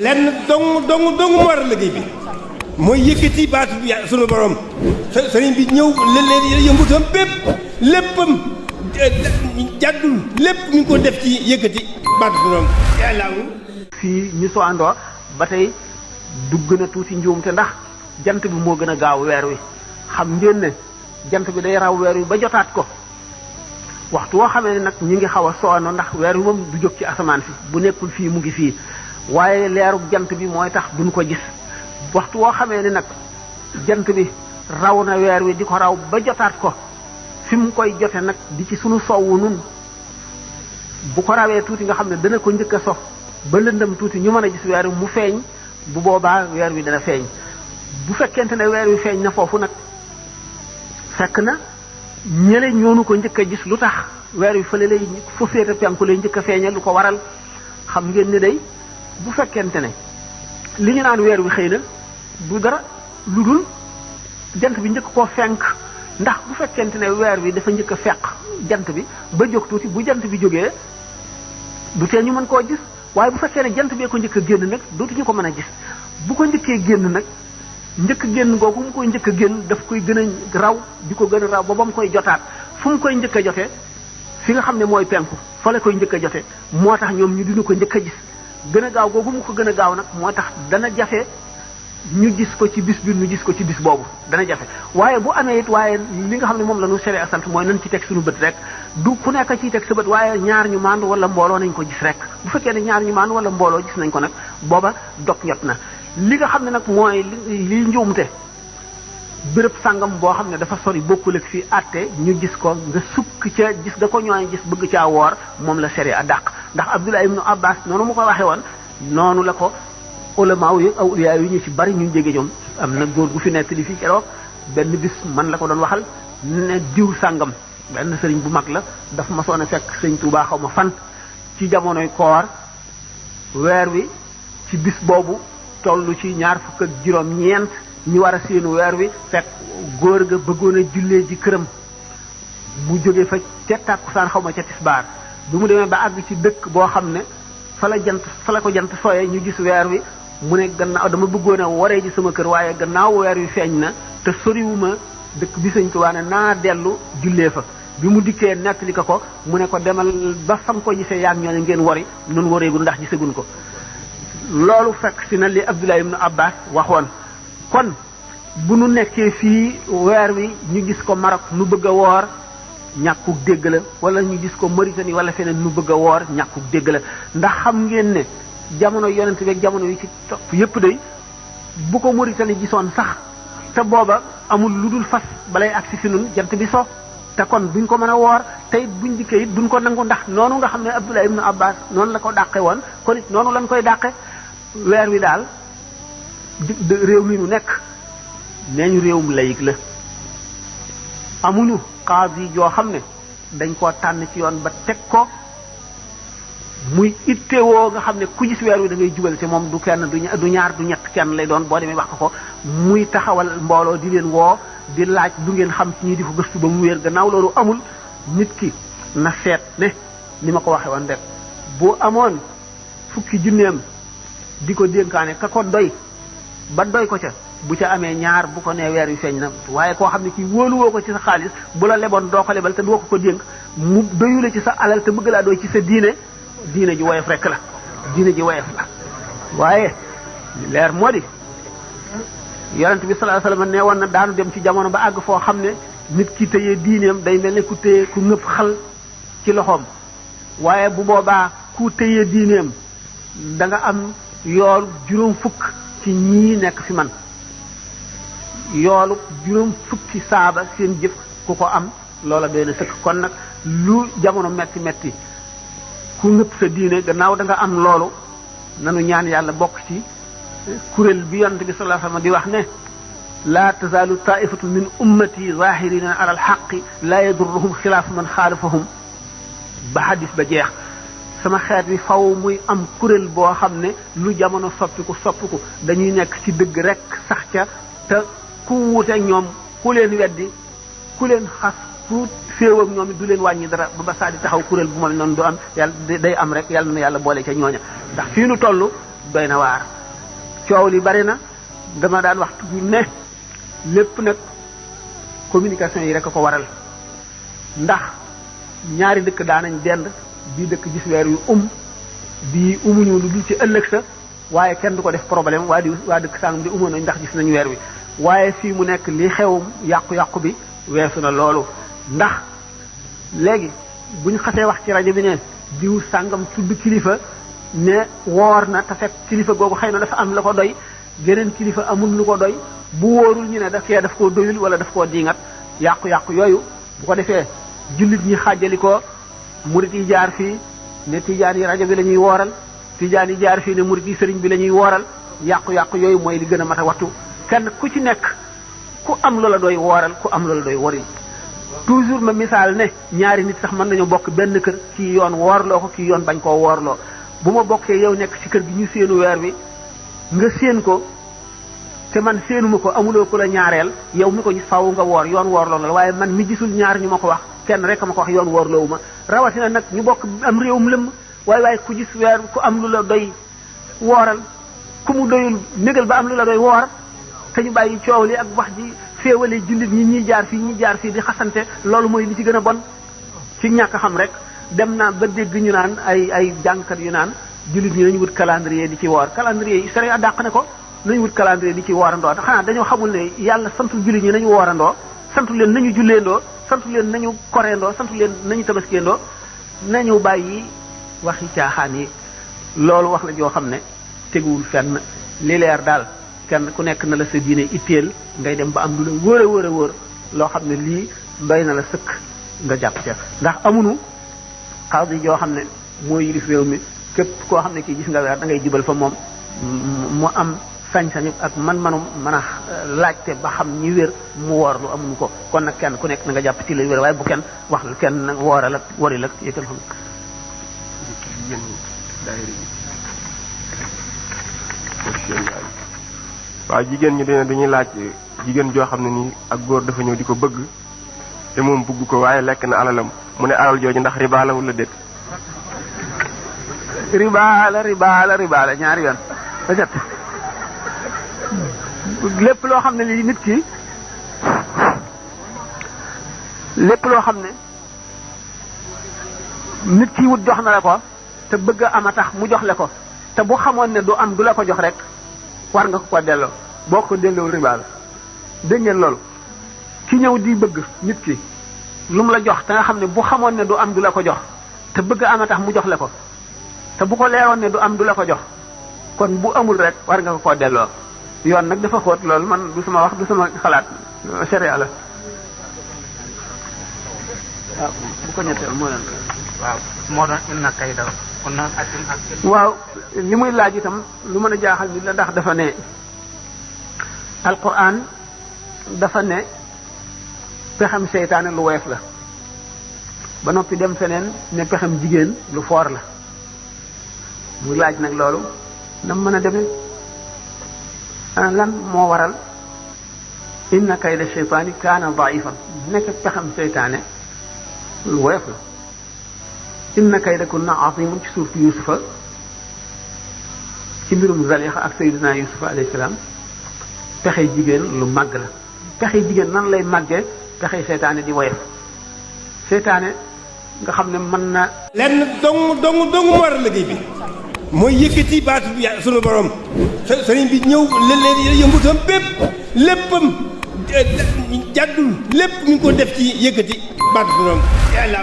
lenn dong mu war a liggéey bi mooy yëkkati baatu bi sunu borom sëriñ bi ñëw leen yëngutam bépp léppam jàddul lépp mi ngi ko def ci yëkkati baatu sunu borom yàlla fii ñu soo àndoo ba tey dugg na tuuti njuumte ndax jant bi moo gën a gaaw weer wi xam ngeen ne jant bi day raw weer wi ba jotaat ko waxtu woo xamee ne nag ñu ngi xaw a soono ndax weer wi moom du jóg ci asamaan si bu nekkul fii mu ngi fii waaye leeru jant bi mooy tax duñ ko gis waxtu woo xamee ne nag jant bi raw na weer wi di ko raw ba jotaat ko fi mu koy jote nag di ci sunu sowwu nun bu ko rawee tuuti nga xam ne dana ko njëkk a sox ba lëndëm tuuti ñu mën a gis weer wi mu feeñ bu boobaa weer wi dana feeñ bu fekkente ne weer wi feeñ na foofu nag fekk na ñële ñoonu ko njëkk a gis lu tax weer wi fële lay fu féete penku lay njëkk a feeñal lu ko waral xam ngeen ne day bu fekkente ne li ñu naan weer wi xëy na du dara lu dul jant bi njëkk koo fenk ndax bu fekkente ne weer wi dafa njëkk a fekk jant bi ba jóg tuuti bu jant bi jógee du tee ñu mën koo gis waaye bu fekkee ne jant bee ko njëkk a génn nag dootuñu ko mën a gis bu ko njëkkee génn nag njëkk génn googu mu koy njëkk a génn daf koy gën a raw di ko gën a raw ba mu koy jotaat fu mu koy njëkk a jote fi nga xam ne mooy penku fa la koy njëkk a jote moo tax ñoom ñu dina ko njëkk a gis gën a gaaw googu mu ko gën a gaaw nag moo tax dana jafe ñu gis ko ci bis bi ñu gis ko ci bis boobu dana jafe waaye bu amee it waaye li nga xam ne moom la ñu sere a sant mooy nañ ci teg suñu bët rek du ku nekk ciy teg sa bët waaye ñaar ñu maandu wala mbooloo nañ ko gis rek bu fekkee ne ñaar ñu maandu wala mbooloo gis nañ ko nag booba dog ñot na li nga xam ne nag mooy li njuumte béréb sàngam boo xam ne dafa sori bokkul ak fii àtte ñu gis ko nga sukk ca gis nga ko ñooy gis bëgg caa woor moom la sere a dàq ndax Abdullah ibnu Abbas noonu mu ko waxee woon noonu la ko ulama yi awliya yi ñu ci bari ñu jege ñoom am na góor gu fi nekk li fii keroog benn bis man la ko doon waxal ne diw sàngam benn sëriñ bu mag la daf ma soon a fekk sëriñ Tuubaa xaw ma fan ci jamonoy koor weer wi ci bis boobu toll ci 26 ñu war a séenu weer wi fekk góor ga bëggoon a jullee ji këram mu jóge fa ca tàkkusaan xaw ma ca tisbaar bi mu demee ba àgg ci dëkk boo xam ne fa la ko jant sooyee ñu gis weer wi mu ne gannaaw dama bëggoon a waree ji sama kër waaye gannaaw weer wi feeñ na te soriwuma dëkk bi Sëñ Tuubaa ne naa dellu jullee fa bi mu dikkee nettali ko mu ne ko demal ba fam ko gisee yaag ñooñu ngeen wari nun wareegul ndax gisaguñ ko loolu fekk si na li Abdullah ibn Abbas waxoon kon bu nu nekkee fii weer wi ñu gis ko Maroc nu bëgg a woor ñàkkuk dégg la wala ñu gis ko Mauritanie wala feneen nu bëgg a woor ñàkkuk dégg la ndax xam ngeen ne jamono yonent bi ak jamono yi ci topp yépp day bu ko Mauritanie gisoon sax te booba amul lu dul fas balay agsi fi nun jant bi so te kon duñ ko mën a woor te it buñ dikkee it duñ ko nangu ndax noonu nga xam ne Abdullah ibn Abbas noonu la ko dàqe woon kon it noonu lañ koy dàqe weer wi daal réew mi nu nekk nee ñu réewum layig la amuñu qaadi joo xam ne dañ koo tànn ci yoon ba teg ko muy ittewoo nga xam ne ku gis weer wi da ngay jubal ci moom du kenn du ñaar du ñett kenn lay doon boo demee wax ko muy taxawal mbooloo di leen woo di laaj du ngeen xam ci ñi di ko gëstu ba mu wéer gannaaw loolu amul nit ki na seet ne ni ma ko waxee woon rek bu amoon fukki junneem di ko dénkaane ka ko doy ba doy ko ca bu ca amee ñaar bu ko nee weer wi feeñ na waaye koo xam ne kii wóoluwoo ko ci sa xaalis bu la leboon doo ko lebal te doo ko dénk mu doyule ci sa alal te bëgg laa doy ci sa diine ji woyof rek la diine ji woyof la waaye leer moo di yonent bi sallallahu alayhi wasallam nee woon na daanu dem ci jamono ba àgg foo xam ne nit ki téye diineem day mel ne ku téye ku ngëpp xal ci loxoom waaye bu boobaa ku téye diineem da nga am yoolu juróom fukk ci ñii nekk fi man yoolu juróom fukki saaba seen jëf ku ko am loola doy na sëkk kon nag lu jamono metti metti ku ngëpp sa diine gannaaw da nga am loolu nanu ñaan yàlla bokk ci kuréel bi yonent bi sallallahu alayhi wasallam di wax ne laa tazaalu taifatu min ummati zahirina ala alxaqi laa yadurruhum xilaafu man xaalafahum ba xadis ba jeex sama xeet wi faw muy am kuréel boo xam ne lu jamono soppiku dañuy nekk ci dëgg rek sax ca te ku wuute ñoom ku leen weddi ku leen xas ku féew ak ñoom it du leen wàññi dara ba saa di taxaw kuréel bu mel noonu du am yàlla day am rek yàlla na yàlla boole ca ñooña ndax fii nu toll doy na waar coow li bari na dama daan wax toujours ne lépp nag communication yi rek a ko waral ndax ñaari dëkk daanañ dend bii dëkk gis weer yu bii umuñu lu dul ci ëllëg sa waaye kenn du ko def problème waa dëkk sàngam di umoon nañ ndax gis nañu weer wi waaye fii mu nekk li xew yàqu-yàqu bi weesu na loolu ndax léegi buñ xasee wax ci rajo bi ne diw sàngam tudd kilifa ne woor na te fekk kilifa googu xëy na dafa am la ko doy geneen kilifa amul lu ko doy bu wóorul ñu ne daf koo doyul wala daf koo diingat yàqu-yàqu yooyu bu ko defee jullit ñi xaajali ko murit yi jaar fii ne tijaan yi rajo bi la ñuy wooral tijaan yi jaar fii ne murit yi sëriñ bi la ñuy wooral yàqu-yàqu yooyu mooy li gën a mat a wattu kenn ku ci nekk ku am loola doy wooral ku am loola doy wori toujours ma misaal ne ñaari nit sax mën nañu bokk benn kër kii yoon woorloo ko kii yoon bañ koo woorloo bu ma bokkee yow nekk ci kër gi ñu séenu weer wi nga séen ko te man séenuma ko amuloo ko la ñaareel yow mi ko gis faaw nga woor yoon woorloo la waaye man mi gisul ñaar ñu ma ko wax kenn rek ma ko wax yoon woorloowu ma rawatina nag ñu bokk am réewum lëmm waaye ku gis weer ku am lu la doy wooral ku mu doyul négal ba am lu la doy woor te ñu bàyyi coow li ak wax ji féewale jullit ñi jaar fii di xasante loolu mooy li ci gën a bon ci ñàkk xam rek dem naa ba dégg ñu naan ay jàngkat yu naan jullit ñi nañu wut calendrier di ci woor calendrier yi sariya dàq ne ko nañu wut calendrier di ci woorandoo xanaa dañoo xamul ne yàlla santul jullit ñi nañu woorandoo santul leen nañu julleendoo santul leen nañu koreendoo santul leen nañu tabaskeendoo nañu bàyyi waxi caaxaan yi loolu wax la joo xam ne teguwul fenn li leer daal kenn ku nekk na la sa diine itteel ngay dem ba am lu la wóor a wóor loo xam ne lii doy na la sëkk nga jàpp ca ndax amunu xaadi joo xam ne moo yilif réew mi képp koo xam ne kii gis nga weer da ngay jubal fa moom mu am sañ-sañu ak man-manum mën a laajte ba xam ñi wér mu woor lu amuñu ko kon nag kenn ku nekk na nga jàpp ci la wér waaye bu kenn wax la kenn nag wooral ak waril ak yëkkal xam waaw jigéen ñi dañuy laaj jigéen joo xam ne nii ak góor dafa ñëw di ko bëgg te moom bëgg ko waaye lekk na alalam mu ne alal jooju ndax riba la wala déet. riba la ñaari yoon ba ñett lépp loo xam ne li nit ki lépp loo xam ne nit ki wut jox na la ko te bëgg a am a tax mu jox la ko te bu xamoon ne du am du la ko jox rek war nga ko delloo boo ko delloo riba la dégg ngeen loolu ki ñëw di bëgg nit ki lu mu la jox te nga xam ne bu xamoon ne du am du la ko jox te bëgg am a tax mu jox la ko te bu ko leeroon ne du am du la ko jox kon bu amul rek war nga ko delloo yoon nag dafa xóot loolu man du sama wax du sama xalaat sharia la waaw bu ko ñetteel moo leen waaw moo doon inna kayda kunna atin ak waaw li muy laaj itam lu mën a jaaxal nit la ndax dafa ne alquran dafa ne pexem seytaane lu weef la ba noppi dem feneen ne pexem jigéen lu foor la muy laaj nag loolu nam mën a demee lan moo waral inna kayda shaytaani kaana daifan nekk pexem seytaane lu woyof la inna kaydakunna azimun ci suurtu yusufa ci mbirum Zalixa ak sayyidina yusufa alayhi salaam pexe jigéen lu màgg la pexe jigéen nan lay màggee pexe seytaane di woyof seytaane nga xam ne mën na lenn dong moo war a liggéey bi mooy yëkkati baatu bi sunu borom sëriñ bi ñëw leen yëngutam bépp léppam jàddul lépp mi ngi ko def ci yëkkati baatu sunu borom yàlla